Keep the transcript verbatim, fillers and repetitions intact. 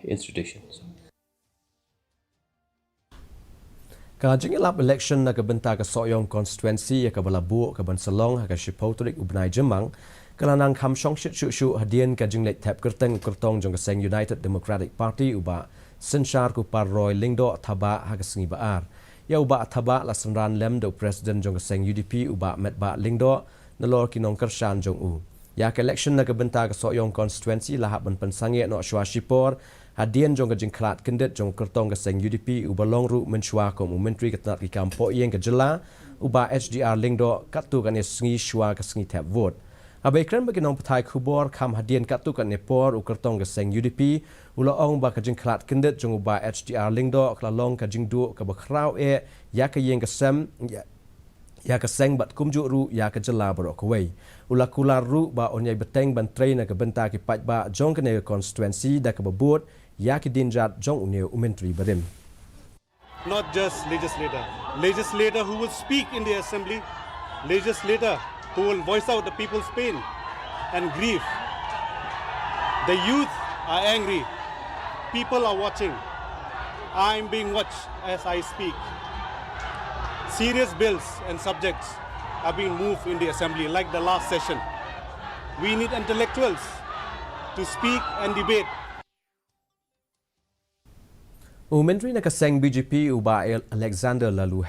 institutions. Ka jingïalap election na ka bynta ka Sohiong constituency ïa kaba la buh ka ban sa long ha ka shiphew tarik u bnai Jymmang ka la nang kham shongshit shuh shuh hadien ka jingleit thep kyrteng u kyrtong jong ka seng United Democratic Party u Bah Synshar Kupar Roy Lyngdoh Thabah ha ka sngi ba ar. Ïa u Bah Thabah la synran lem da u president jong ka seng U D P u Bah Metbah Lyngdoh nalor ki nongkyrshan jong u. Ïa ka election na ka bynta ka Sohiong constituency la hap ban pynsangeh noh shuwa shipor hadien jong ka jingkhlad kyndit jong u kyrtong ka seng U D P uba long ruh mynshuwa kum u myntri ka tnat ki kam poh ïing ka jylla u Bah H D R Lyngdoh katto katne sngi shuwa ka sngi thep vote. Haba ïakren bad ki nongpathai khubor kham hadien katto katne por u kyrtong ka seng U D P u la ong ba ka jingkhlad kyndit jong u Bah H D R Lyngdoh ka la long ka jingduh kaba khraw eh ïa ka ïing ka sem ïa ïa ka seng bad kumjuh ruh ïa ka jylla baroh kawei. U la kular ruh ba un ïai bteng ban trei na ka bynta ki paidbah jong kane ka constituency da kaba bud ïa ki dienjat jong une u myntri barim. Not just legislator. Legislator who will speak in the assembly. Legislator who will voice out the people's pain and grief. The youth are angry. People are watching. I'm being watched as I speak. Serious bills and subjects are being moved in the assembly, like the last session. We need intellectuals to speak and debate. U myntri na ka seng B J P u Bah Alexander Laloo